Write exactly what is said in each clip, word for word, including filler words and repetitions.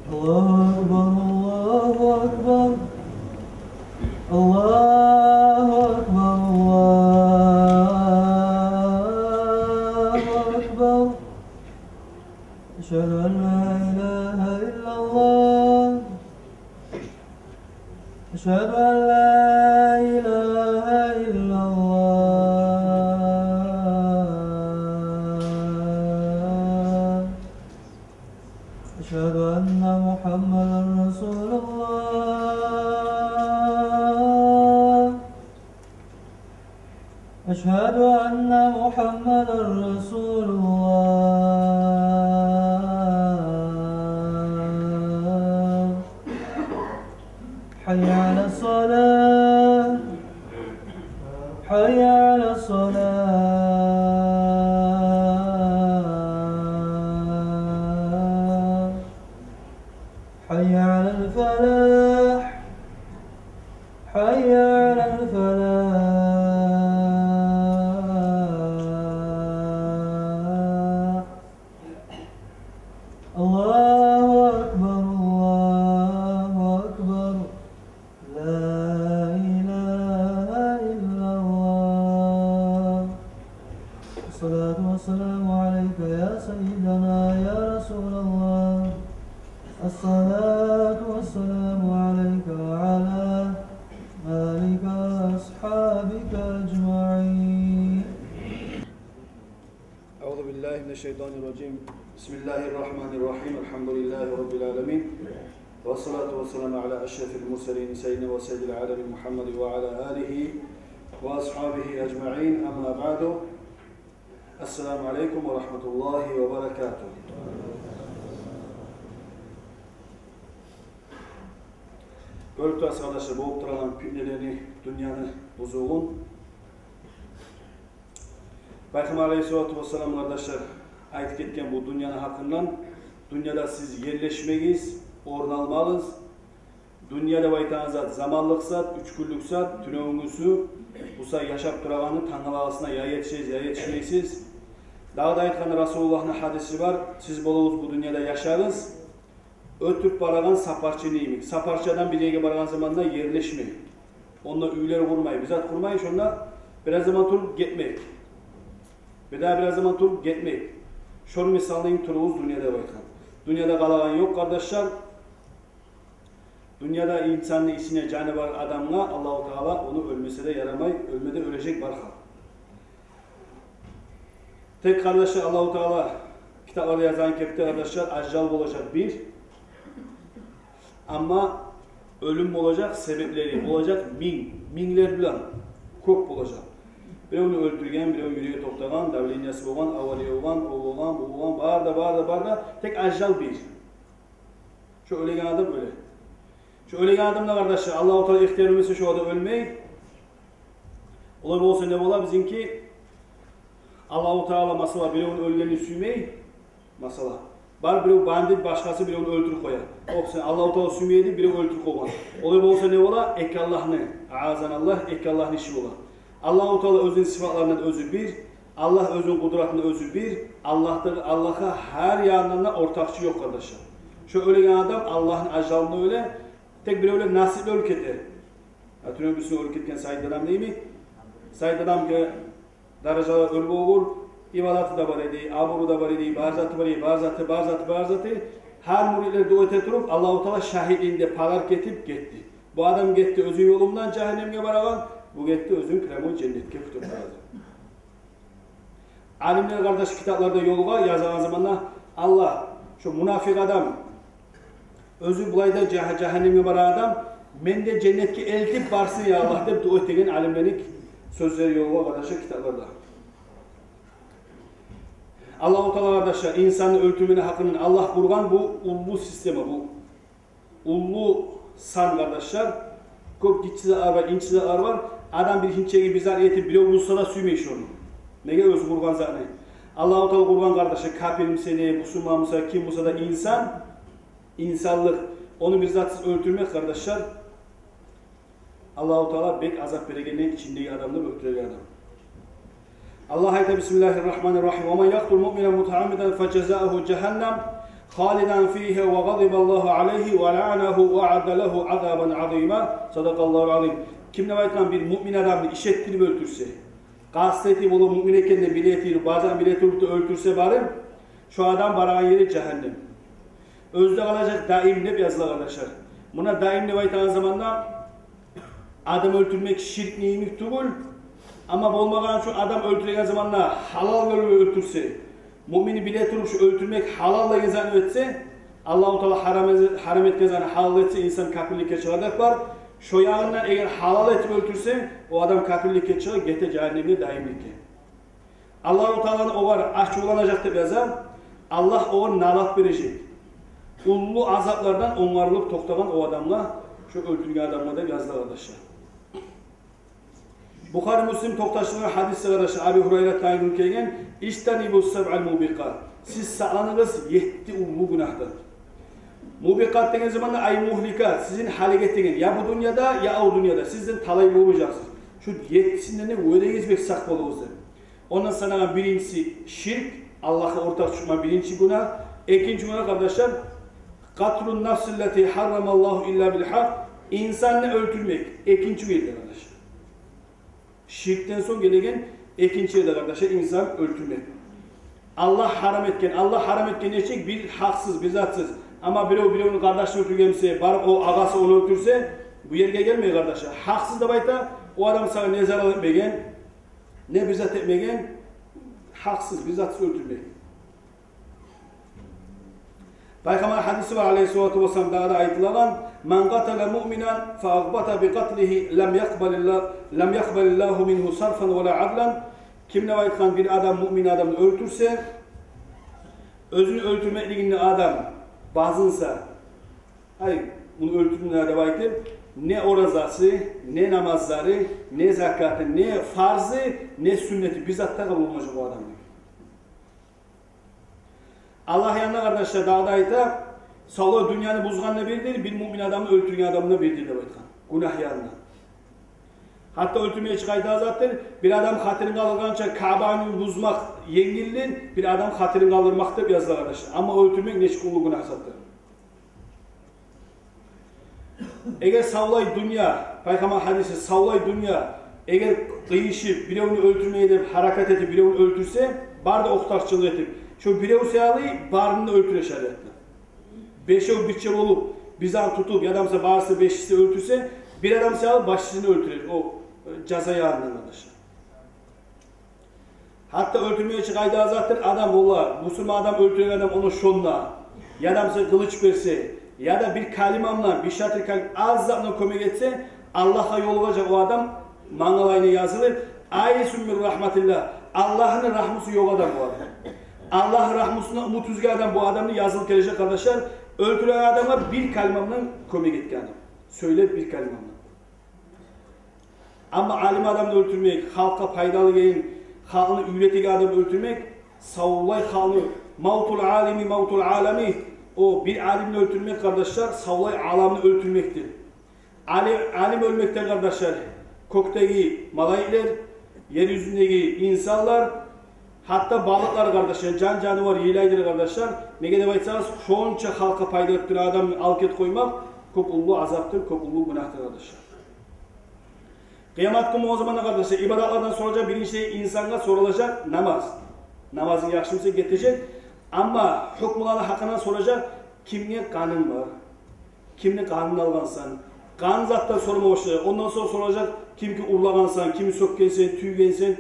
الله أكبر، الله أكبر، الله أكبر، الله أكبر. أشهد أن لا إله إلا الله. أشهد أن لا إله إلا الله. أشهد أن محمدا رسول الله. أشهد أن محمدا رسول الله. حي على الصلاة. حي على الصلاة. حي على الفلاح. حي على الفلاح. الله أكبر، الله أكبر. لا إله إلا الله. الصلاة والسلام عليك يا سيدنا يا رسول الله. الصلاة والسلام عليك وعلى آلك وأصحابك أجمعين. أعوذ بالله من الشيطان الرجيم. بسم الله الرحمن الرحيم. الحمد لله رب العالمين. والصلاة والسلام على أشرف المرسلين سيدنا وسيد العالمين محمد وعلى آله وأصحابه أجمعين. أما بعد. السلام عليكم ورحمة الله وبركاته. Гёрюп турасыз, къардашлар, болуп турагъан питнелени, дюньяны бузувун. Пайхаммар алейгьиссалату вассалам, къардашлар, айтып гетген бу дюньяны гьакъындан: дюньяда сиз ерлешмегиз, орун алмагъыз. Дюнья деп айтагъан зат заманлыкъ зат, уьч гюнлюк зат, тюнегюнгюсю буса яшап турагъаны, тангалагъысына я етишесиз, я етишмейсиз. Дагъы да айтгъан Расулуллагьны гьадиси бар: сиз болугъуз бу дюньяда, яшагъыз. Оьтюп барагъан сапарчыны йимик. Сапарчы адам бир ерге барагъан заманда ерлешмей. Онда уьйлер къурмай, бир зат къурмай, шонда бираз заман туруп гетмек. Бир дагъы бираз заман туруп гетмек. Шону мисалын туругъуз дюньяда деп айтгъан. Дюньяда къалагъан ёкъ, къардашлар. Дюньяда инсанны ичинде жаны бар адамгъа Аллагьу Таала ону оьлмесе де ярамай, оьлме де оьлежек бар халкъ. Тек, къардашлар, Аллагьу Таала китапларда язгъан кепде, къардашлар, ажал болажакъ бир, амма оьлюм болажакъ себеплери, болажакъ минг, минглер булан кёп болажакъ. Биревню оьлтюрген, биревню юреги токътагъан, давлениясы болгъан, авария болгъан, о болгъан, бу болгъан, бар да, бар да, бар да, тек ажал бир. Шо оьлеген адам оьле. Шо оьлеген адам да, къардашлар, Аллагьу Таала ихтияр бермесе, шо адам оьлмей. Олай болса не бола бизинки? Аллагьу Таала, масала, биревню оьлгенин сюймей, масала. Бар бирев бандит, башгъасы биревню оьлтюрюп къоя. О кюйде Аллагьу Таала сюймейди, бирев оьлтюрюп къойгъан. Олай болса не бола? Эки Аллагьны, аазаналлагь, эки Аллагьны иши бола. Аллагьу Таала оьзюню сыфатларындан оьзю бир, Аллагь оьзюню къудратында оьзю бир, Аллагьда, Аллагьгъа гьар янындан да ортакъчы ёкъ, къардашлар. Шо оьлеген адам Аллагьны ажалында оьле, тек биревлер насипли оьлюп гете. Гьатта бирисин оьлюп гетген Саид адам дейми? Саид адамгъа даражалар оьр болгъур, ибадаты да бар эди, абуру да бар эди, бар заты бар эди, бар заты, бар заты, бар заты. Гьар мюридлер дуа эте туруп, Аллагьу Таала шагьитлигин де пагъар этип гетди. Бу адам гетди оьзюню ёлундан жагьаннемге барагъан, бу гетди оьзюню прямой женнетге кютюп барады. Алимлер, къардаш, китапларда ёлгъа язагъан заманда: «Аллагь, шо мунафикъ адам, оьзю булай да жагь-, жагьаннемге барагъан адам, мени де женнетге элтип барсын, я Аллагь», — деп дуа этеген алимлени сёзлери ёлгъа, къардашлар, китапларда. Аллагьу Таала, къардашлар, инсанны оьлтюрмени гьакъын Аллагь къургъан, бу уллу система, бу уллу сан, къардашлар. Кёп гиччи затлар бар, инчи затлар бар. Адам бир гиччиге бир зат этип, бирев бузса да сюймей шону. Неге? Оьзю къургъан затны. Аллагьу Таала къургъан, къардашлар, капир буса не, бусурман буса, ким буса да инсан, инсанлыкъ. Ону бир затсыз оьлтюрмек, къардашлар, Аллагьу Таала бек азап берегенден, ичиндеги адамны оьлтюреген адам. Аллагь айта: «Бисмиллагьи ррагьмани ррагьим. Ва ман якътул муъминан мутаъаммидан фажазаугьу жагьаннам خالدا فيها وغضب الله عليه ولعنه وأعد له عذابا عظيما. صدق الله العظيم. Ким деп айтгъан, бир муъмин адамны иш этдирип оьлтюрсе, къаст этип, ол муъмин экенин биле туруп, базан биле туруп да оьлтюрсе барып, шо адам барагъан ери жагьаннем. Оьзю де къалажакъ даим деп языла, къардашлар. Муна даим деп айтагъан заманда адам оьлтюрмек ширкни йимик тюгюл. Амма болмагъан учун адам оьлтюреген заманда гьалал гёрюп оьлтюрсе, муъмин биле туруп шо оьлтюрмек гьалал деген затны этсе, Аллагьу Таала гьарам эзе-, гьарам этген затны гьалал этсе, инсан капирликге чыгъар деп бар. Шо ягъындан эгер гьалал этип оьлтюрсе, о адам капирликге чыгъып гете жагьаннемге даимликге. Аллагьу Таала огъар ачувланажакъ деп яза, Аллагь огъар налат бережек. Уллу азаплардан онгарылып токътагъан о адамгъа, шо оьлтюрген адамгъа деп языла, къардашлар. Бухари, Муслим токъташдыргъан гьадисде, къардашлар, Аби Гьурайратдан гелген: اجتنبوا السبع الموبقات. Сиз сакъланыгъыз етти уллу гюнагьдан. Мубикъат деген заманда, ай мугьликат, сизин гьалек этеген, я бу дюньяда, я о дюньяда, сизден талай болмажакъсыз. Шу еттисинден де оьзюгюз бек сакъ болугъуз деп. Ондан санагъан биринчиси ширк, Аллагьгъа ортакъ тутма биринчи гюнагь. Экинчи гюнагь, къардашлар, قتل النفس التي حرم الله إلا بالحق, инсанны оьлтюрмек. Экинчи ерде, къардашлар. Ширкден сонг гелеген экинчи ерде, къардашлар, инсан оьлтюрмек. Аллагь гьарам этген, Аллагь гьарам этген нечик? Бир гьакъсыз, бир затсыз. Амма бирев биревню къардашын оьлтюрген буса, барып о агъасы ону оьлтюрсе, бу ерге гелмей, къардашлар. Гьакъсыз деп айта, о адам сагъа не зарал этмеген, не бир зат этмеген, гьакъсыз, бир затсыз оьлтюрмек. Пайхаммар гьадиси бар, алейгьиссалату вассалам, дагъы да айтылагъан: من قتل مؤمنا فأغبط بقتله لم يقبل الله، لم يقبل الله منه صرفا ولا عدلا. Ким деп айтгъан, бир адам муъмин адамны оьлтюрсе, оьзюню оьлтюрмеклигинде адам базынса, ай, муну оьлтюрдюм деп айтып, не оразасы, не намазлары, не закаты, не фарзы, не сюннети, бир зат да къабул болмажакъ о адамны. Аллагь янында, къардашлар, дагъы да айта, савлай дюньяны бузгъан да бирдир, бир муъмин адамны оьлтюрген адам да бирдир деп айтгъан. Гюнагь янында. Гьатта оьлтюрмеге чыкъгъан да азапдыр. Бир адам хатирин къалдыргъанча Каабаны бузмакъ енгилдир, бир адам хатирин къалдырмакъ деп языла, къардашлар. Амма оьлтюрмек нечик уллу гюнагь затдыр. Эгер савлай дюнья, Пайхаммар гьадиси, савлай дюнья, эгер къыйышып, биревню оьлтюрмеге деп гьаракат этип, биревню оьлтюрсе, бары да ортакъчылыкъ этип, шо бирев саялы барын да оьлтюре шариатда. Бешев бирче болуп, бир зат тутуп, яда буса барысы бешиси оьлтюрсе, бир адам саялы башчысын оьлтюре, о, э, жаза янындан, къардашлар. Гьатта оьлтюрмеге чыкъгъан да азапдыр адам, олар, бусурман адам оьлтюрген адам, ону шонда, яда буса къылыч берсе, яда бир калимамдан, бир шатыр калим, аз затдан кёмек этсе, Аллагьгъа ёлугъажакъ о адам, мангалайына язылып, айсун мин рахматиллагь, Аллагьны рагьмусу ёкъ адам бу адам. Аллагьны рагьмусундан умут уьзген адам бу адамны язылып гележек, къардашлар, оьлтюрген адамгъа бир калимамдан кёмек этген адам. Сёйлеп бир калимамдан. Амма алим адамны оьлтюрмек, халкъгъа пайдалы гелген, халкъны уьйретеген адамны оьлтюрмек, савлай халкъны, мавтул алими мавтул алами, о бир алимни оьлтюрмек, къардашлар, савлай аламны оьлтюрмекдир. Али-, алим оьлмекден, къардашлар, кёкдеги малайиклер, ер юзюндеги инсанлар, гьатта балыкълар, къардашлар, жан-жанывар йылайдыр, къардашлар. Неге деп айтсагъыз, шонча халкъгъа пайда этип турагъан адамны алып гетип къоймакъ кёп уллу азапдыр, кёп уллу гюнагьдыр, къардашлар. Къыямат гюн болгъан заманда, къардашлар, ибадатлардан соралажакъ, биринчи инсангъа соралажакъ намаз. Намазынг яхшымы эсе, гетежек. Амма гьукмуланы гьакъындан соралажакъ, кимге къанынг бар, кимни къанын алгъансан, къан затдан сорама башлажакъ. Ондан сонг соралажакъ, кимге урлагъансан, кимни сёкгенсен, тюйгенсен.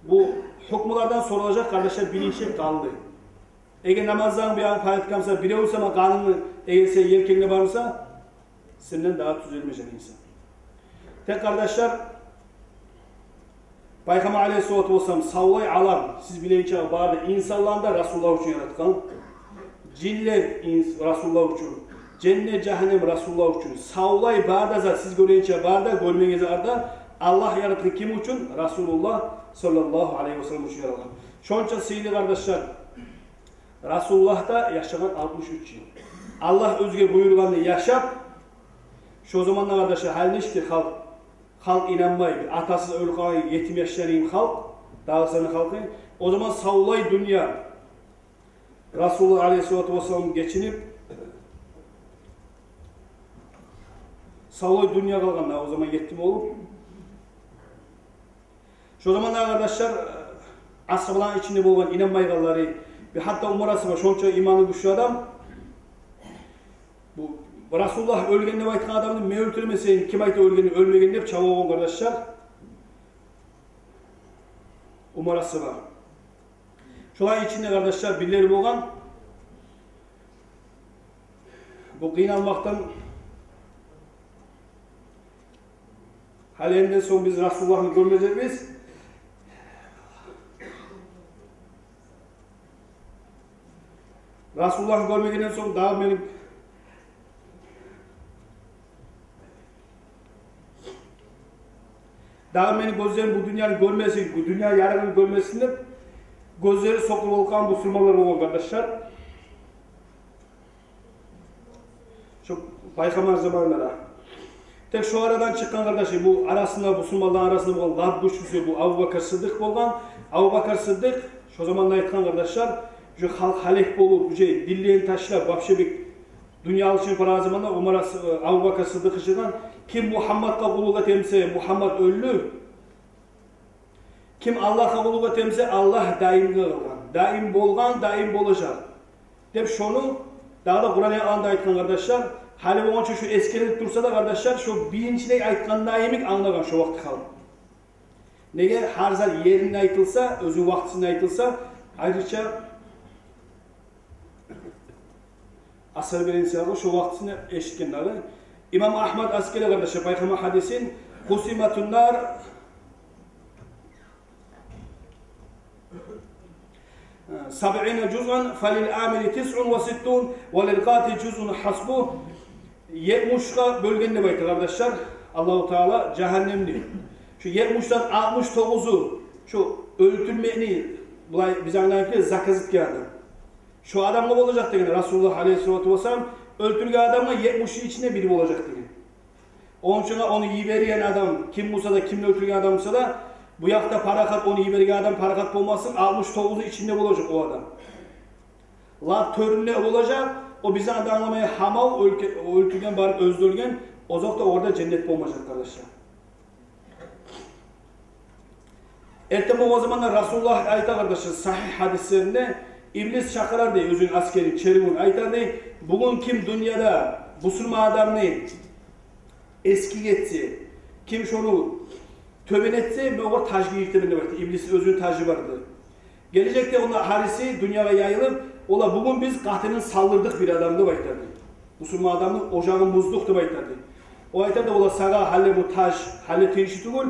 Бу гьукмулардан соралажакъ, къардашлар, биринчи къанды. Эгер намаздан бир янын пай этген буса, бирев сама къанынгны, эгер сени елкенгде бар буса, сенден дагъы тюзелмежек инсан. Тек, къардашлар, Пайхаммар алейгьиссалату вассалам, савлай алам, сиз билегенча, бары да инсанланы да Расулуллагь учун яратгъан, жинлер инс-, Расулуллагь учун, женнет, жагьаннем Расулуллагь учун, савлай бары да зат, сиз гёргенча, бары да, гёрмегенча, бары да Аллагь яратгъан ким учун? Расулуллагь саллаллагьу алайгьи ва саллам учун яратгъан. Шонча сыйлы, къардашлар, Расулуллагь да яшагъан алтмыш уьч йыл. Аллагь оьзюне буюргъанны яшап, шо заманда, къардашлар, гьали нечик халкъ, халкъ инанмай, бир атасыз оьлюп къалгъан етим яшлар йимик халкъ, Дагъыстанны халкъы. О заман савлай дюнья, Расулуллагь алейгьиссалату вассалам гечинип, савлай дюнья къалгъанда, о заман етим болуп. Шо заманда, къардашлар, асгьабаланы ичинде болгъан инанмайгъанлары, бир гьатта Умар асгьаба, шонча иманы гючлю адам, бу Расулуллагь оьлген деп айтгъан адамны мен оьлтюрмесейим, ким айта оьлген, оьлмеген деп чаба болгъан, къардашлар, Умар асгьаба. Шоланы ичинде, къардашлар, бирлери болгъан. Бу къыйналмакъдан гьали энди сонг биз Расулуллагьны гёрмежекбиз. Расулуллагьны гёрмегенден сонг дагъы мени Дагъы мени гёзлерим бу дюньяны гёрмесин, бу дюнья ярыгъын гёрмесин деп, гёзлери сокъур болгъан бусурманлар болгъан, къардашлар. Шо Пайхаммар заманында да. Тек шо арадан чыкъгъан, къардашлар, бу арасында, бусурманлар арасында болгъан лап гючлюсю бу Абубакар Сыддыкъ болгъан. Абубакар Сыддыкъ шо заманда айтгъан, къардашлар, шо халкъ гьалек болуп, уже динлерин ташлап, вообще бек дюнья алышынып барагъан заманда Умар ас-, Абубакар Сыддыкъ къычыргъан: «Ким Мугьаммадгъа къуллукъ этемсе, Мугьаммад оьлдю. Ким Аллагьгъа къуллукъ этемсе, Аллагь даимге къалгъан, даим болгъан, даим болажакъ», — деп шону дагъы да Къуран аятында айтгъан, къардашлар. Гьали болгъанча шо эсгерилип турса да, къардашлар, шо биринчилей айтгъанда йимик англагъан шо вакъти халкъ. Неге, гьар зат еринде айтылса, оьзю вакътисинде айтылса, айрыча асар беренсе, шо вакътисинде эшитген дагъы. Имам Агьмад Аскари, къардашлар, Пайхаммар гьадисин: «Къусиматун нар сабъина жузъан, фалил амили тисъун ва ситтун, ва лил къатили жузъун хасбугь». Етмишге бёлген деп айта, къардашлар, Аллагьу Таала жагьаннемни. Шо етмишден алтмыш тогъузу шо оьлтюрмекни, булай биз англагъан кюйде, заказ этген адам. Шо адамгъа болажакъ деген Расулуллагь алейгьиссалату вассалам, оьлтюрген адамгъа етмишни ичинде бири болажакъ деген. Ону учун ону йиберген адам ким буса да, кимни оьлтюрген адам буса да, бу якъда парахат, ону йиберген адам парахат болмасын, алтмыш тогъузну ичинде болажакъ о адам. Лап тёрюнде болажакъ, о бизин адамламай гьамал оьлке-, оьлтюрген, барып оьзю оьлген, озокъда, орда женнет болмажакъ, къардашлар. Эртен болгъан заманда Расулуллагь айта, къардашлар, сагьигь гьадислеринде: «Иблис чакъырар, — дей, — оьзюню аскерин, черивюн, айтар, — дей, — бугюн ким дюньяда бусурман адамны эсгик этсе, ким шону тёбен этсе, мен огъар таж гийиртемен», — деп айта. Иблисни оьзюню тажы бар эди. Гележекде онда гьариси дюньягъа яйылып, олар: «Бугюн биз къатынын салдырдыкъ бир адамны», — деп айтар дей. «Бусурман адамны ожагъын буздукъ», — деп айтар дей. О айтар да: «Олар, сагъа гьали бу таж гьали тийишли тюгюл.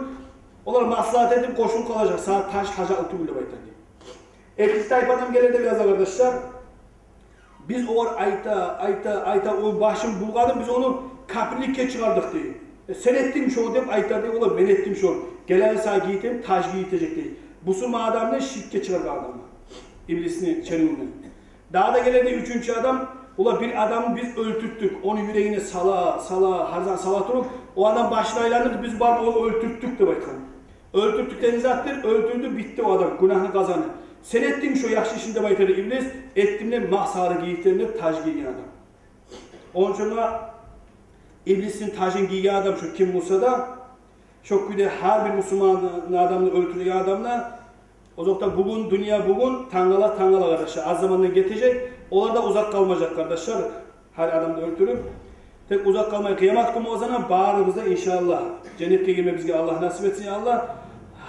Олар маслагьат этип къошулуп къалажакъ, сагъа таж гьажатлы тюгюл», — деп айтар дей. Экинчи тайпадан гелер деп яза, къардашлар. Биз огъар айта, айта, айта, о башын булгъадып, биз ону капирликге чыгъардыкъ дей. «Э, сен этдингми шону?» — деп айтар дей. Олар: «Мен этдим шону». «Гел, гьали сагъа гийиртейим, таж гийиртежек», — дей. Бусурман адамны ширкге чыгъаргъан адам. Иблисни черивюнден. Дагъы да гелер дей уьчюнчю адам. Олар: «Бир адамны биз оьлтюртдюк. Ону юрегине сала, сала, гьар зат сала туруп, о адам башын айландырды, биз барып ону оьлтюртдюк», — деп айтгъан. «Оьлтюртдюк деген затдыр, оьлтюрдю, битди о адам, гюнагьны къазанды». «Сен этдингми шо яхшы ишни?» — деп айтар дей Иблис. «Этдим, мен масагъа гийиртейим», — деп таж гийген адам. Ону учун да Иблисни тажын гийген адам шо ким буса да, шо кюйде гьар бир бусурман адамны оьлтюрген адам да, озокъда, бугюн дюнья, бугюн, тангала, тангала, къардашлар, аз замандан гетежек, олар да узакъ къалмажакъ, къардашлар, гьар адамны оьлтюрюп. Тек узакъ къалмай, къыямат гюн болгъан заман барыбыз да, иншааллагь, женнетге гирме бизге Аллагь насип этсин, я Аллагь.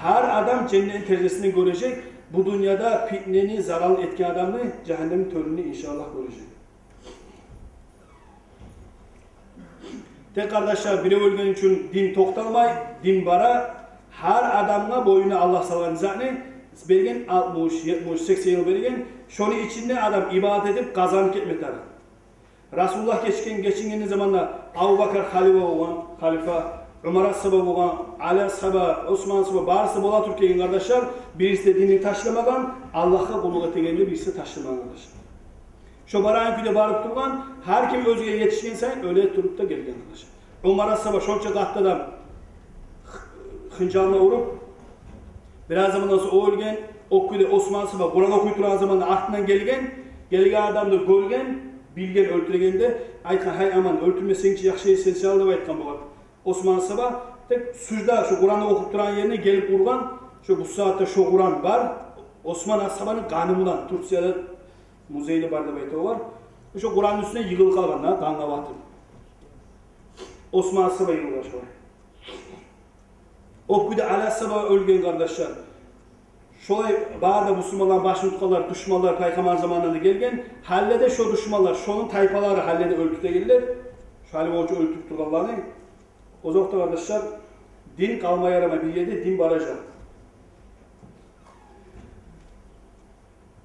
Гьар адам женнетни терезесинден гёрежек, бу дюньяда питнени, заралын этген адамны жагьаннемни тёрюнден, иншааллагь, гёрежек. Тек, къардашлар, бирев оьлген учун дин токъталмай, дин бара. Гьар адамгъа бойнуна Аллагь салгъан затны берген, алтмыш, етмиш, сексен йыл берген. Шону ичинде адам ибадат этип къазанып гетме тарыкъ. Расулуллагь гечген, гечинген заманда Абубакар халифа болгъан, халифа, Умар асгьаба болгъан, Али асгьаба, Осман асгьаба, барысы бола туруп гелген, къардашлар, бириси де динин ташламагъан, Аллагьгъа къуллукъ этегенни бириси де ташламагъан, къардашлар. Шо барагъан кюйде барып тургъан, гьар ким оьзюне етишген сайын оьле туруп да гелген, къардашлар. Умар асгьаба шонча къатты адам хынжалына уруп, бираз замандан сонг о оьлген, о кюйде Осман асгьаба Къуран охуй турагъан заманда артындан гелген, Гелген адамны гёрген, билген оьлтюрегенни, айтгъан: «Гьай, аман, оьлтюрмесенг чи яхшы эди сен, сал», — деп айтгъан болгъан. Осман асгьаба тек сужда, шо Къуранны охуп турагъан ерине гелип ургъан, шо бу сагьатда шо Къуран бар, Осман асгьабаны къаны булан, Турцияда музейде бар деп айтагъанлар. Шо Къуранны уьстюне йыгъылып къалгъан да, къангъа батып. Осман асгьаба йыгъылгъан шолай. О кюйде Али асгьаба оьлген, къардашлар. Шолай бары да бусурманланы башын тутгъанлар, душманлар Пайхаммар заманында да гелген. Гьали де шо душманлар, шону тайпалары гьали де оьлтюрте гелелер. Шо гьали болчу оьлтюрюп тургъанланы. Озокъда, къардашлар, дин къалма ярамай бир ерде, дин баражакъ.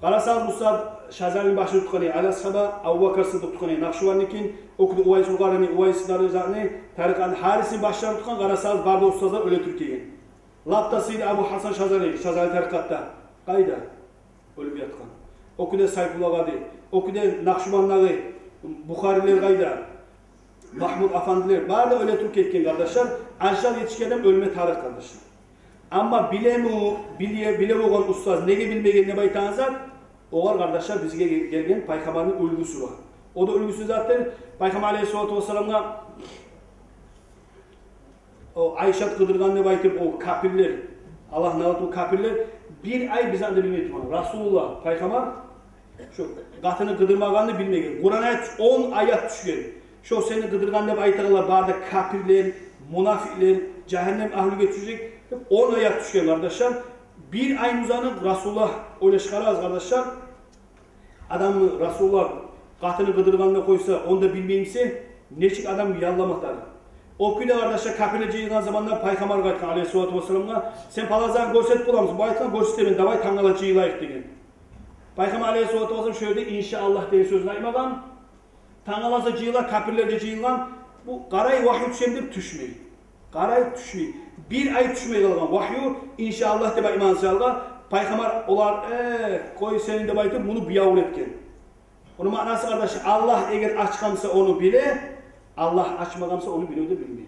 Къарасагъыз, Муса Шазалини башын тутгъаны Али асгьаба, Абубакар Сыддыкъ тутгъаны Накъшубандини, о кюйде Увайсул Къарани, Увайс Дарижани, тарикъатны гьарисини башларын тутгъан, къарасагъыз, бары да устазлар оьле тюркейген. Лап да сыйлы Абу Гьасан Шазали, Шазали тарикъатда. Къайда? Оьлюп ятгъан. О кюйде Сайфулла Къади, о кюйде Накъшубандагъы Бухарилер къайда? Магьмуд Афандилер, бары да оьле тюркейген, къардашлар. Ажал етишген адам оьлме тарыкъ, къардашлар. Амма билеми, биле, биле болгъан устаз неге билмеген деп айтагъан зат, огъар, къардашлар, бизге гел-, гелген Пайхаммарны уьлгюсю бар. О да уьлгюсю затдыр. Пайхаммар алейгьиссалату вассаламгъа о Айшат къыдыргъан деп айтып, о капирлер, Аллагь налат, о капирлер бир ай биз анда билмей тургъан. Расулуллагь, Пайхаммар, шо къатыны къыдырмагъанны билмеген. Къуран аят, он аят тюшген. Шо сени къыдыргъан деп айтагъанлар бары да капирлер, мунафикълер, жагьаннем агьлюге тюшежек деп он аят тюшген, къардашлар. Бир ай узагъын Расулуллагь, ойлашып къарагъыз, къардашлар. Адамны Расулуллагь къатыны къыдыргъанны къойса, онда билмей буса, нечик адам ялламакъ тарыкъ. О кюйде, къардашлар, капирлер жыйылгъан заманда Пайхаммаргъа айтгъан алейгьиссалату вассаламгъа: «Сен паланчагъа гёрсетип боламысан?» Бу айтгъан: «Гёрсетемен, давай, тангала жыйылайыкъ», — деген. Пайхаммар алейгьиссалату вассалам шо ерде «иншааллагь» деген сёзню айтмагъан. Тангала жыйыла, капирлер де жыйылгъан. Бу къарай, вагью тюшеми деп, тюшмей. Къарай, тюшмей. Бир ай тюшмей къалгъан вагью, «иншааллагь» деп айтмагъан саялы. Пайхаммар олар: «Э, къой сени», — деп айтып, муну биябур этген. Ону маънасы, къардаш, Аллагь эгер ачгъан буса, ону биле, Аллагь ачмагъан буса, ону биле де билмей.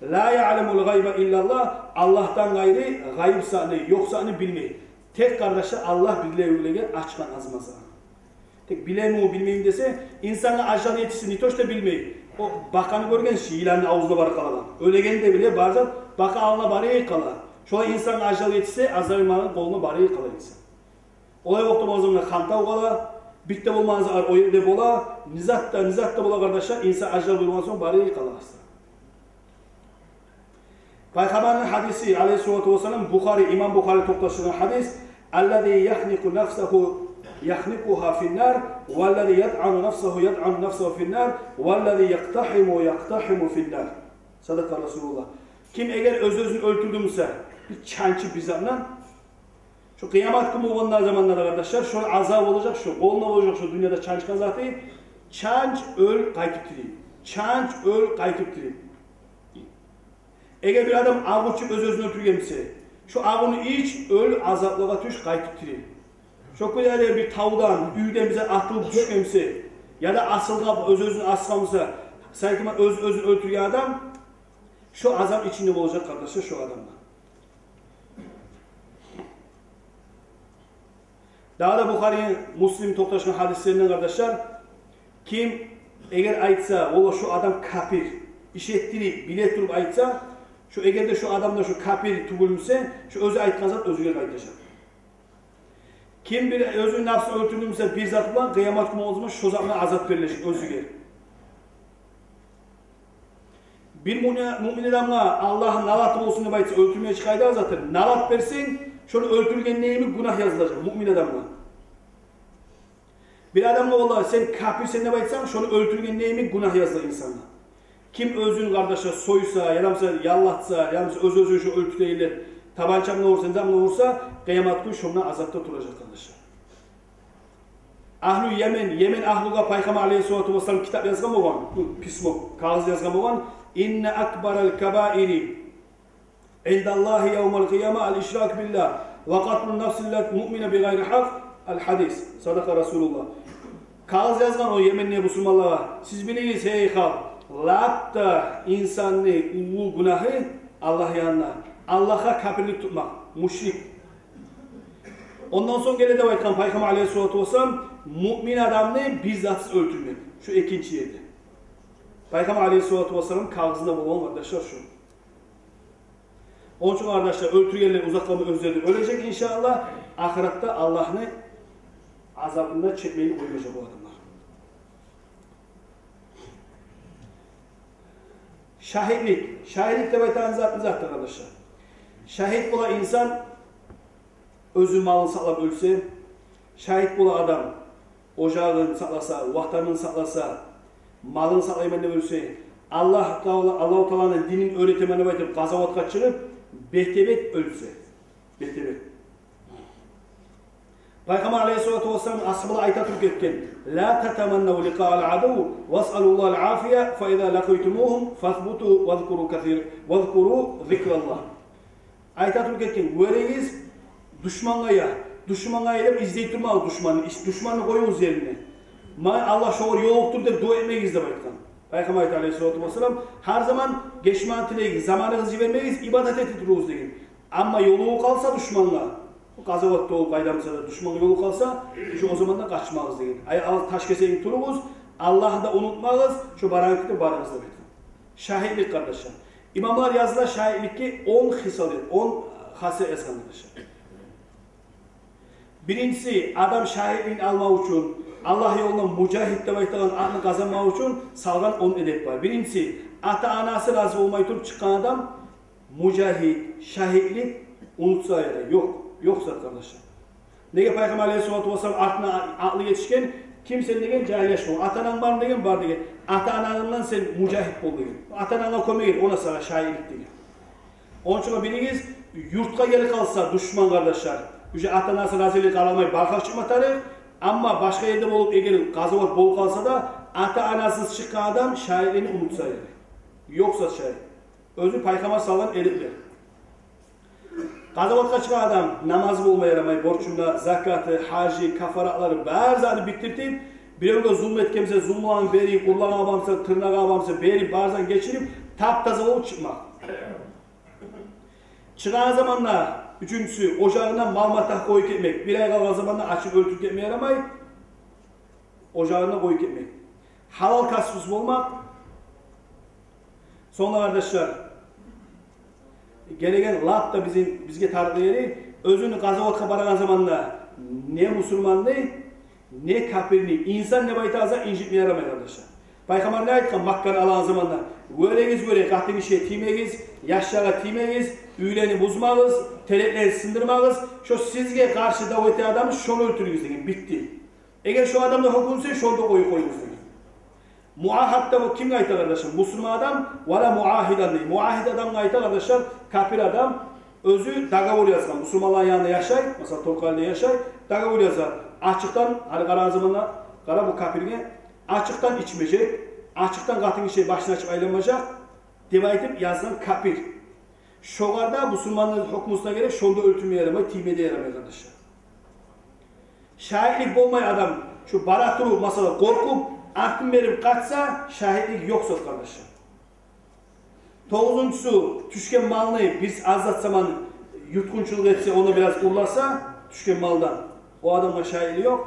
«Ла яъламул гъайба иллаллагь», Аллагьдан къайры гъайып затны, ёкъ затны билмей. Тек, къардашлар, Аллагь бирлеге ачгъан азмаза. Тек билеми, билмейми десе, инсангъа ажал етишсе, не то что билмей. О бакъаны гёргенсиз, йыланны авзуна барып къалагъан. Оьлегенни де биле, бар зат, бакъа алдына барып къала. Шолай инсангъа ажал етишсе, Азраил малайикни къолуна барып къала инсан. Олай вакъти болмаса, хантав къала, битте болмаса, о ерде бола, не зат да, не зат да бола, къардашлар, инсан ажал болгъан сонг барып къала къалса. Пайхаммарны гьадиси, алейгьиссалату вассалам, Бухари, имам Бухари токъташдыргъан гьадис: «Аллази яхникъу нафсагьу, яхникъугьа финнар, валлази ятъану нафсагьу, ятъану нафсагьу финнар, валлази якътагьиму, якътагьиму финнар». Садакъа Расулуллагь. Ким эгер оьз-оьзюн оьлтюрдю буса, бир чанчып бир затдан, шо къыямат гюн болгъанда заманда да, къардашлар, шо азап болажакъ, шо къолуна болажакъ, шо дюньяда чанчгъан заты, чанч, оьл, къайтып тирил. Чанч, оьл, къайтып тирил. Эгер бир адам агъу ичип оьз-оьзюн оьлтюрген буса, шо агъуну ич, оьл, азаплагъа тюш, къайтып тирил. Шо кюйде бир тавдан, уьйден бир зат атылып тюшген буса, яда асылгъан, оьз-оьзюн асгъан буса, саякъма оьз-оьзюн оьлтюрген адам, шо азап ичинде болажакъ, къардашлар, шо адам да. Дагъы да Бухари, Муслим токъташгъан гьадислеринден, къардашлар, ким эгер айтса, ола шо адам капир, иш этдирип, биле туруп айтса, шо, эгер де шо адам да шо капир тюгюл буса, шо оьзю айтгъан зат оьзюне къайтажакъ. Ким бир оьзюню напсын оьлтюрдю буса бир зат булан, къыямат гюн болгъан заман шо зат булан азап берилежек оьзюне. Бир муъмин, муъмин адамгъа Аллагьны налаты болсун деп айтса, оьлтюрмеге чыкъгъан затдыр. Налат берсенг, шону оьлтюргенни йимик гюнагь язылажакъ муъмин адамгъа. Бир адамгъа, валлагь, сен капирсен деп айтсанг, шону оьлтюргенни йимик гюнагь языла инсангъа. Ким оьзюн, къардашлар, сойса, яда буса яллатса, яда буса оьз-оьзюн шо оьлтюрейин деп, табанча булан урса, не булан урса, къыямат гюн шондан азапда туражакъ, къардашлар. Агьлу Йемен, Йемен агьлугъа Пайхаммар алейгьиссалату вассалам китап язгъан болгъан, бу письмо, кагъыз язгъан болгъан. «Инна акбарал кабаири индаллагьи явмал къияма ал-ишраку биллагь ва къатлун нафсил муъмина бигъайри гьакъ». Ал-гьадис. Садакъа Расулуллагь. Кагъыз язгъан о Йеменни бусурманлагъа: «Сиз билигиз, гьей халкъ, лап да инсанны уллу гюнагьы Аллагь янында Аллагьгъа капирлик тутмакъ, мушрик». Ондан сонг геле деп айтгъан Пайхаммар алейгьиссалату вассалам: Муъмин адамны бир затсыз оьлтюрмек. Шу экинчи ерде. Пайхаммар алейгьиссалату вассалам кагъызында болгъан, къардашлар, шу. Ону учун, къардашлар, оьлтюргенлер узакъ къалмай оьзлери де оьлежек, иншааллагь. Ахыратда Аллагьны азабында чекмейин къоймажакъ о адамлар. Шагьитлик. Шагьитлик деп айтагъан зат не затдыр, къардашлар? Шагьит бола инсан оьзю малын сакълап оьлсе, шагьит бола адам ожагъын сакъласа, ватанын сакъласа, малын сакълайман деп оьлсе, Аллагь Таала, Аллагьу Тааланы динин оьр этемен деп айтып, къазаватгъа чыгъып, бетге-бет оьлсе. Бетге-бет. Пайхаммар алейгьиссалату вассалам асгьабалар айта туруп гетген: «Ла татаманнав ликъаал адув, васъалуллагьал афия, фа иза лакъитумугьум фасбуту вазкуру касир, вазкуру зикраллагь». Айта туруп гетген: «Гёрегиз, душмангъа я, душмангъа я деп излей турмагъыз душманны, иш-, душманны къоюгъуз ерине. Магъа Аллагь шогъар ёлукъдур деп дуа этмегиз», – деп айтгъан. Пайхаммар айта алейгьиссалату вассалам: «Гьар заман гечмагъа тилегиз, заманыгъызны йибермегиз, ибадат этип туругъуз», – деген. «Амма ёлугъуп къалса душмангъа, къазаватда болуп къайда буса да душмангъа ёлугъуп къалса, шу о заманда къачмагъыз», – деген. «Ай, ал таш кесегин туругъуз, Аллагьны да унутмагъыз, шу барагъан кюйде барыгъыз», – деп айтгъан. Шагьитлик, къардашлар. Имамлар язгъан шагьитликге он хисал, он хасият язгъан, къардашлар. Биринчиси, адам шагьитлигин алмакъ учун, Аллагь ёлунда мужагьид деп айтагъан атны къазанмакъ учун салгъан он эдеп бар. Биринчиси, ата-анасы рази болмай туруп чыкъгъан адам мужагьид, шагьитлик унутса ярай. Ёкъ, ёкъ зат, къардашлар. Неге Пайхаммар алейгьиссалату вассалам артына акълы етишген: «Ким сен?» – деген, жагьил яш болгъан. «Ата-ананг бармы?» – деген, «Бар», – деген. «Ата-ананг булан сен мужагьид бол», – деген. «Ата-ананга кёмек эт, она сагъа шагьитлик», – деген. Ону учун билигиз, юртгъа гелип къалса душман, къардашлар, уже ата-анасы разилигин къарамай бархакъ чыкъма тарыкъ. Амма башгъа ерде болуп, эгер къазават болуп къалса да, ата-анасыз чыкъгъан адам шагьитлигин унутса ярай. Ёкъ зат шагьит. Оьзю Пайхаммар салгъан эдеплер. Къазаватгъа чыкъгъан адам намазы болма ярамай, борчунда закаты, гьажы, кафаратлары, бар затын битдиртип, биревге зулму этген буса, зулмуланы берип, урлагъан адам буса, тырнагъан адам буса, берип, бар затын гечирип, тап-таза болуп чыкъмакъ. Чыгъагъан заманда, уьчюнчюсю, ожагъына мал-матагь къоюп гетмек. Бир ай къалгъан заманда ачып оьлтюрюп гетме ярамай, ожагъына къоюп гетмек. Гьалал касбусу болмакъ. Сонг да, къардашлар, гелеген лап да бизин, бизге тарыкълы ери, оьзюню къазаватгъа барагъан заманда не мусулманны, не капирни, инсан деп айтагъан затны инжитме ярамай, къардашлар. Пайхаммар не айтгъан Макканы алагъан заманда? «Гёрегиз, гёре, къатын гишиге тиймегиз, яшлагъа тиймегиз, уьйлени бузмагъыз, тереклени сындырмагъыз, шо сизге къаршы дав этеген адамны, шону оьлтюрюгюз», – деген. Битди. «Эгер шо адамны гьёкюнсе, шону да къоюп къоюгъуз», – деген. Муагьид деп о кимге айта, къардашлар? Мусулман адам, вала муагьидан дей. Муагьид адамгъа айта, къардашлар, капир адам, оьзю договор язгъан, мусулманланы янында яшай, масала, Торкъалиде яшай, договор язгъан. Ачыкъдан, гьали къарагъан заманда, къара бу капирге, ачыкъдан ичмежек, ачыкъдан къатын гишиге башын ачып айланмажакъ деп айтып язгъан капир. Шогъар да мусулманны гьёкмусуна гёре шону да оьлтюрме ярамай, тийме де ярамай, къардашлар. Шагьитлик болмай адам, шу бара туруп, масала, къоркъуп, артын берип къачса, шагьитлик ёкъ зат, къардашлар. Тогъузунчусу, тюшген малны бир аз зат заман ютгъунчулукъ этсе, ону бираз урласа, тюшген малдан, о адамгъа шагьитлик ёкъ.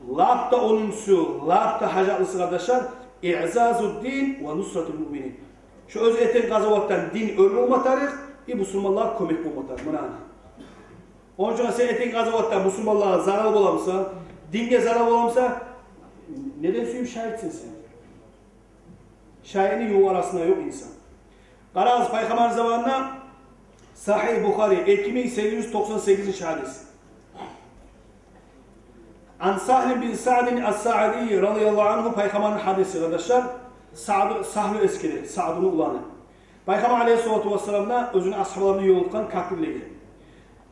Лап да онунчусу, лап да гьажатлысы, къардашлар, иъзазуддин ва нусратул муъминин. Шу оьзю этеген къазаватдан дин оьр болма тарыкъ, и мусулманлагъа кёмек болма тарыкъ. Муна ана. Ону учун сен этеген къазаватдан мусулманлагъа зарал боламыса, динге зарал боламыса, неден сююп шагьитсен сен? Шагьитни ювукъ арасында ёкъ инсан. Къарагъыз, Пайхаммар заманында, Сагьигь Бухари, эки минг сегиз юз токъсан сегизинчи гьадис. Ан Сагьл бин Саъдин ас-Саъди радияллагьу ангьу, Пайхаммарны гьадиси, къардашлар, Сагьду, Сагьлу эсгере, Саъдуну уланы. Пайхаммар алейгьиссалату вассаламны оьзюню асгьабаларына ёлукъгъан капирлеге.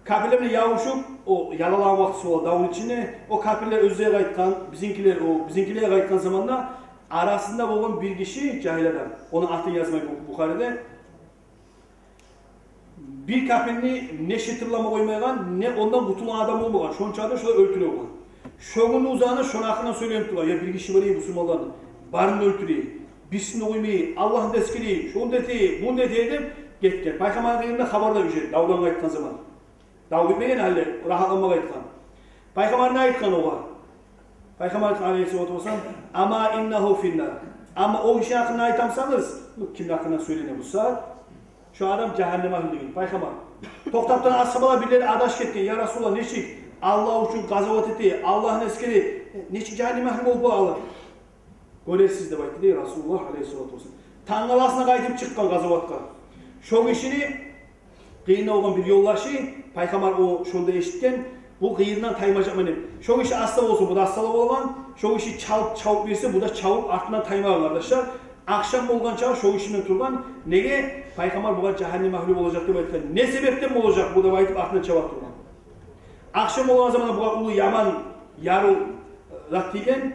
Капирлер булан ябушуп, о ялагъан вакътиси бола давну ичинде, о капирлер оьзлеге къайтгъан, бизинкилер, о бизинкилеге къайтгъан заманда арасында болгъан бир гиши, жагьил адам, ону атын язмай бу Бухариде, бир капирни не шытырлама къоймайгъан, не ондан къутулгъан адам болмагъан. Шончакъы да шолай оьлтюре болгъан. Шо гюнню узагъына шону гьакъында сёйленип тургъан: «Я, бир гиши бар эди мусулманланы, барын оьлтюре, бирисин де къоймай, Аллагьны да эсгере, шону да эте, муну да эте», – деп гетген. Пайхаммарны къырыйында хабар да уже, давдан къайтгъан заман. Дав битмеген гьали, рагьатланма къайтгъан. Пайхаммар не айтгъан огъар? Пайхаммар алейгьиссалату вассалам: «Амма иннагьу финнар». Амма о гиши гьакъында айтамсагъыз, бу ким гьакъында сёйлене бу сагьат? Шо адам жагьаннем агьлю деген пайхаммар. Токътап тургъан асгьабалар бирлери адашып гетген: «Я Расулуллагь, нечик Аллагь учун къазават эте, Аллагьны эсгере, нечик жагьаннем агьлю болуп бола?» «Гёрерсиз», — деп айтды дей Расулуллагь алейгьиссалату вассалам. Тангаласына къайтып чыкъгъан къазаватгъа. Шо гишини къырыйында болгъан бир ёлдашы, пайхаммар о шонда эшитген, бу къырыйындан таймажакъман деп. Шо гиши аста болсун, бу да астала болгъан. Шо гиши чалып, чавуп берсе, бу да чавуп артындан таймагъан, къардашлар. Ахшам болгъанча шо гиши булан тургъан. Неге? Пайхаммар бугъар жагьаннем агьлю болажакъ деп айтгъан. Не себепден болажакъ бу деп айтып, артындан чаба тургъан. Ахшам болгъан заманда бугъар уллу яман яру зат тийген.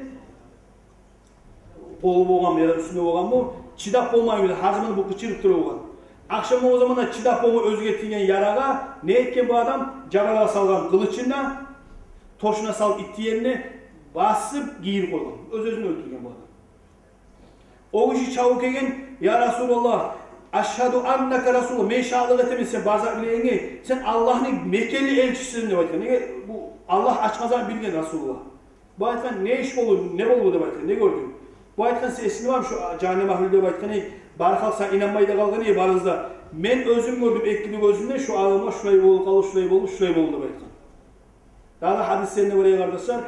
Къолу болгъанмы яда уьстюнде болгъанмы, чыдап болмай, гьар заман бу къычырып тура болгъан. Ахшам болгъан заманда чыдап болмай оьзюне тийген ярагъа не этген бу адам? Жабырагъа салгъан къылычын да, тёшюне салып, итти ерине басып, гийирип къойгъан. Оьз-оьзюн оьлтюрген бу адам. О гиши чабып гелген: «Я Расулуллагь, ашгьаду аннака Расулуллагь, мен шагьатлыкъ этемен сен бар зат билегенге, сен Аллагьны мекенли элчисисен», — деп айтгъан. Неге? Бу Аллагь ачгъан зат билген Расулуллагь. Бу айтгъан: «Не иш болду, не болду?» — деп айтгъан. «Не гёрдюнг?» Бу айтгъан: «Сен эсингдеми шу жагьаннем агьлю деп айтгъан эдинг, бары халкъ сагъа инанмай да къалгъан эди, барыгъыз да. Мен оьзюм гёрдюм эки де гёзюм булан, шу адамгъа шулай болуп къалды, шулай болуп, шулай болду», — деп айтгъан. Дагъы да гьадислеринде бар, къардашлар: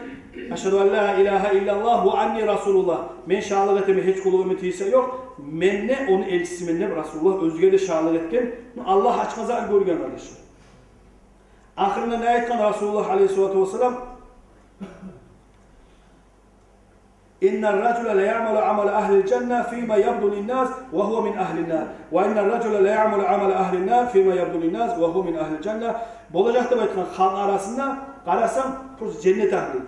«Ашгьаду ан ла илагьа иллаллагь ва анни Расулуллагь». Мен шагьатлыкъ этемен, гьеч къуллукъ этме тийишли зат ёкъ, мен де ону элчисимен деп Расулуллагь оьзюне де шагьатлыкъ этген. Аллагь ачгъан зат гёрген, къардашлар. Ахырында не айтгъан Расулуллагь алейгьиссалату вассалам? «Инна ражула ла яъмалу амала агьлил жанна фима ябду линнас ва гьува мин агьлин нар. Ва инна ражула ла яъмалу амала агьлин нар фима ябду линнас ва гьува мин агьлил жанна». Болажакъ деп айтгъан халкъ арасында, къарасанг, просто женнет агьлю.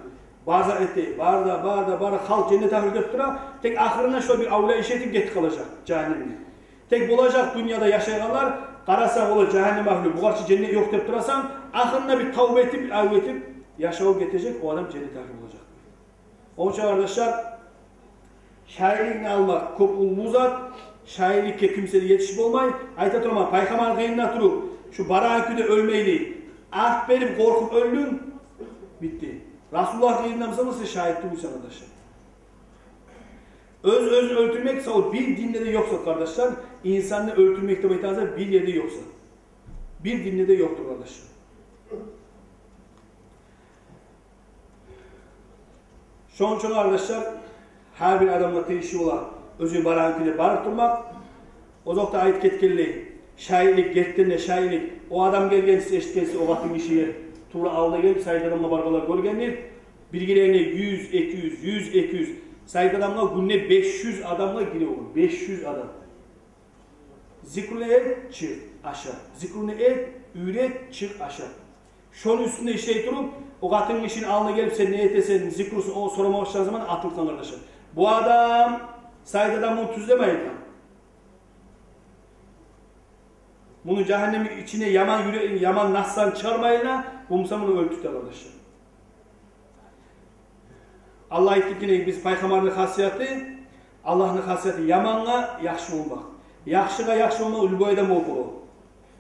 Бар зат эте, бар да, бар да, бар да, халкъ женнет агьлю деп тура. Тек ахырына шо бир авлия иш этип гетип къалажакъ жагьаннемге. Тек болажакъ дюньяда яшайгъанлар, къарасанг, олар жагьаннем агьлю, бугъар чы женнет ёкъ деп турасан, ахырына бир тавба этип, бир авлия этип, яшаву гетежек, о адам женнет агьлю болажакъ. Онча, къардашлар, шагьитликни алма кёп уллу зат, шагьитликге кимсе де етишип болмай. Айта тураман, пайхаммар къырыйында туруп, шу барагъан кюйде оьлмейли, арт берип къоркъуп оьлдюнг, битди. Расулуллагь къырыйында буса, шагьит тюгюлсен, къардашлар. Оьз-оьзюн оьлтюрмек, сав, бир динде де ёкъ зат, къардашлар. Инсанны оьлтюрмек деп айтагъан зат бир ерде ёкъ зат. Бир динде де ёкъдур, къардашлар. Шону учун, къардашлар, гьар бир адамгъа тийишли бола оьзю барагъан кюйде барып турмакъ. Озокъда, айтып гетгенлей, шагьитлик, гертиден де шагьитлик. О адам гелген, сиз эшитгенсиз, о къатын гишиге тувра алдына гелип, сагьат адамгъа баргъанлар гёргендир. Биргилерине юз, эки юз, юз, эки юз. Сагьат адамгъа гюнде беш юз адамгъа гире болгъан. Беш юз адам. Зикруну эт, чыкъ, аша. Зикруну эт, уьйрет, чыкъ, аша. Шону уьстюнде ишлей туруп, о къатын гишини алдына гелип, сен не этесен, зикрусун, о сорама башлагъан заман атылгъан, къардашлар. Бу адам, сагьат адам муну тюзлемей экен. Муну жагьаннемни ичине яман юрегин, яман насларын чыгъармайлы, бу буса муну оьлтюрте, къардашлар. Аллагь айтып гетген, биз пайхаммарны хасияты, Аллагьны хасияты ямангъа яхшы болмакъ. Яхшыгъа яхшы болмакъ любой адам болуп бола.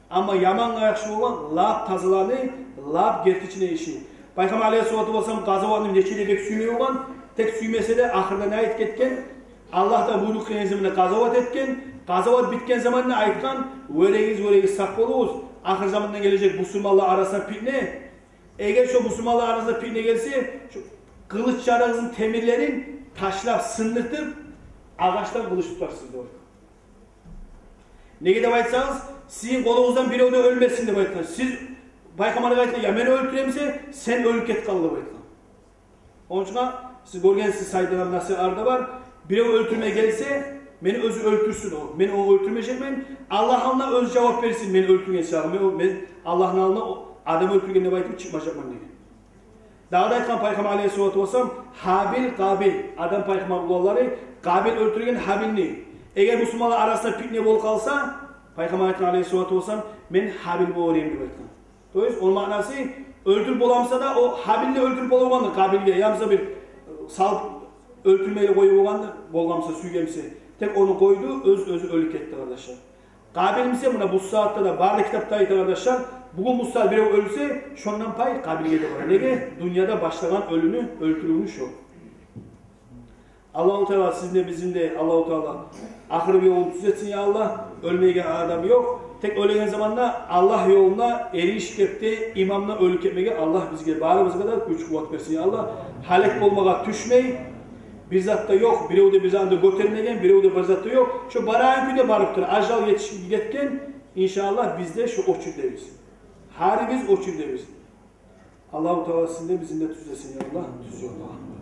Амма ямангъа яхшы болгъан лап тазаланы, лап гертичини иши. Пайхаммар алейгьиссалату вассалам къазаватны нече де бек сюймей болгъан, тек сюймесе де, ахырда не айтып гетген? Аллагьдан буйрукъ гелген заманда къазават этген, къазават битген заманда айтгъан: «Вёрегиз, вёрегиз, сакъ болугъуз, ахыр заманда гележек бусурманлар арасына питне. Эгер шо бусурманлар арасына питне гелсе, шо къылыч-ярагъыгъызны темирлерин ташлап, сындыртып, агъачдан къылыч тутарсыз», — деп айтгъан. Неге деп айтсагъыз, сизин къолугъуздан бирев де оьлмесин деп айтгъан. Сиз, пайхаммаргъа айтгъан: «Я мени оьлтюремсе, сен оьлюп гет къал», — деп айтгъан. Онча сиз гёргенсиз, сагьат адам насларда бар. Бирев оьлтюрме гелсе, мени оьзю оьлтюрсюн о. Мен ону оьлтюрмежекмен. Аллагь алдына оьзю жавап берсин, мени оьлтюрген сагьат. Мен, мен Аллагьны алдына о адам оьлтюрген деп айтып чыкъмажакъман деген. Дагъы да айтгъан пайхаммар алейгьиссалату вассалам, Гьабил, Къабил, Адам пайхаммар уланлары, Къабил оьлтюрген Гьабилни. Эгер бусурманлар арасында питне болуп къалса, пайхаммар айтгъан алейгьиссалату вассалам, мен Гьабил болар эдим деп айтгъан. То есть, ону маънасы, оьлтюрюп боламса да, о Гьабилни оьлтюрюп бола болгъанды Къабилге, я буса бир салып оьлтюрмейли къоюп болгъанды, болгъамса, сюйгемсе. Тек ону къойду, оьз, оьзю оьлюп гетди, къардашлар. Къабил буса, муна бу сагьатда да бары да китапда айта, къардашлар, бугюн бу сагьат бирев оьлсе, шондан пай Къабилге де бар. Неге? Дюньяда башлагъан оьлюню, оьлтюрювню шо. Аллагьу Таала сизин де, бизин де, Аллагьу Таала ахыры ёлун тюз этсин, я Аллагь. Оьлмейген адам ёкъ. Тек оьлеген заманда Аллагь ёлуна эришип гетип, иман булан оьлюп гетмеге Аллагь бизге, барыбызгъа да гюч-къуват берсин, я Аллагь. Гьалек болмагъа тюшмей, бир зат да ёкъ, бирев де бир затны гётермеген, бирев де бир зат да ёкъ. Шо барагъан кюйде барып тура, ажал етишип гетген, иншааллагь, биз де шо очередьдебиз. Гьарибиз очередьдебиз. Аллагьу Таала сизин де, бизин де тюз этсин, я Аллагь, тюз ёлгъа.